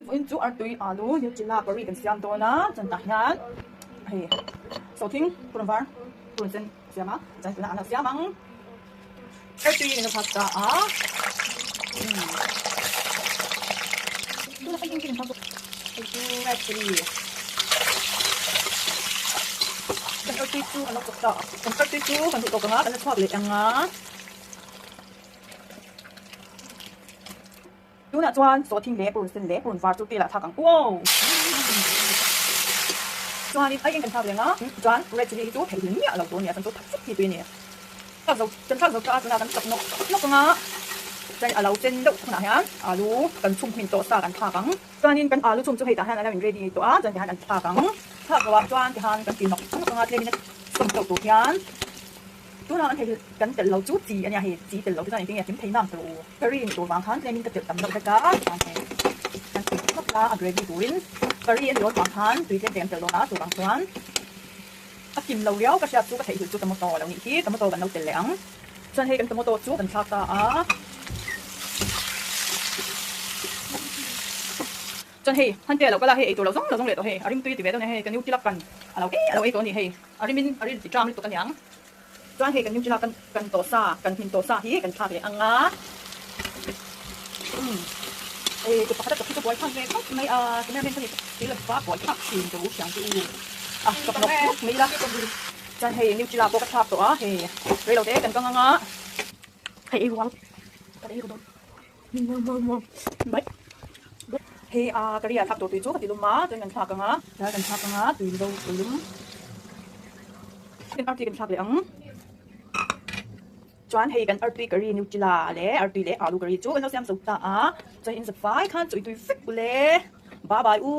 Vawiin chu artui alu nutella curry kan siam dawn a, chuan tah hian hei sawhthing purun var purun sen a siam a, chuan tunah an lo siam ang. Artui kan lo phak ta a, umm tunah hei engtin kan phak bawk hei chu red chilli kan artui chu an lo chawk ta a, kan artui chu kan duh tawk ang a kan la chhuak leh ang a. Tunah chuan sawhthing leh purun sen leh purun var chu telah thlak ang u aw. Chuanin aieng kan thlak reng a, chuan red chilli hi chu theih hlim miah lo tur a ni a, chuan chu thak zet hi tui a ni. Thlak zo kan thlak zo ta a, tunah kan chak nawk nawk ang a, chuan a lo sen deuh hunah hian alu kan chhum hmin tawh sa kan thlak ang. Chuanin kan alu chhum chu hei tah hian a lo in ready tawh a, chuan tihian an thlak ang. Thlak loh ah chuan tihian kan ti nawk nawk ang a, tlemin a sawm chauh tur hian. Tunah an thei kan telh lo chu chi a nia hei, chi telh lo te chuan engtin nge a hlim thei nang tawh u. Curry ni tur vang khan tlemin ka telh tam loh vek a, chuan hei kan ti hlawk a, a gravy turin curry a ni dawn vang khan tui tlem te kan telh dawn a, chuvang chuan a kim lo riau ka hriat chu ka theihhilh chu tomato a lo nih hi, tomato kan lo telh leh ang. Chuan hei kan tomato chu kan thlak ta a. Chuan hei han te a lo kal a, hei eitur lo zawng lo zawng leh tawh hei, a rimtui a ti ve deuh nia hei, ka new tilak kan a lo ei a lo ei tawh a ni hei, a rimin a rin ti tram lutuk a niang. Chuan hei kan new tilak kan kan tawh sa, kan hmin tawh sa hi kan thlak leh ang a. Umm ei chu pakhat a chawp hi chu buai thlak ve khawp mai a, cameraman ka ni tih lo va buai thlak thin ka u thiang chu u a chawp nawk nawk mai ila. Chuan hei new tilak pawh ka thlak tawh a, hei rei lo te kan kang ang a. Hei ei ruang ka ei ru dawn. Hei a curry ah thlak tur tui chu ka ti lum a, chuan kan thlak ang a, tlai kan thlak ang a, tui zo tui lum kan artui kan thlak leh ang chuan hei kan artui curry nutella leh artui leh alu curry chu kan lo siam zo ta a, chuan in zafai khan chawi tui vek ule bye bye u.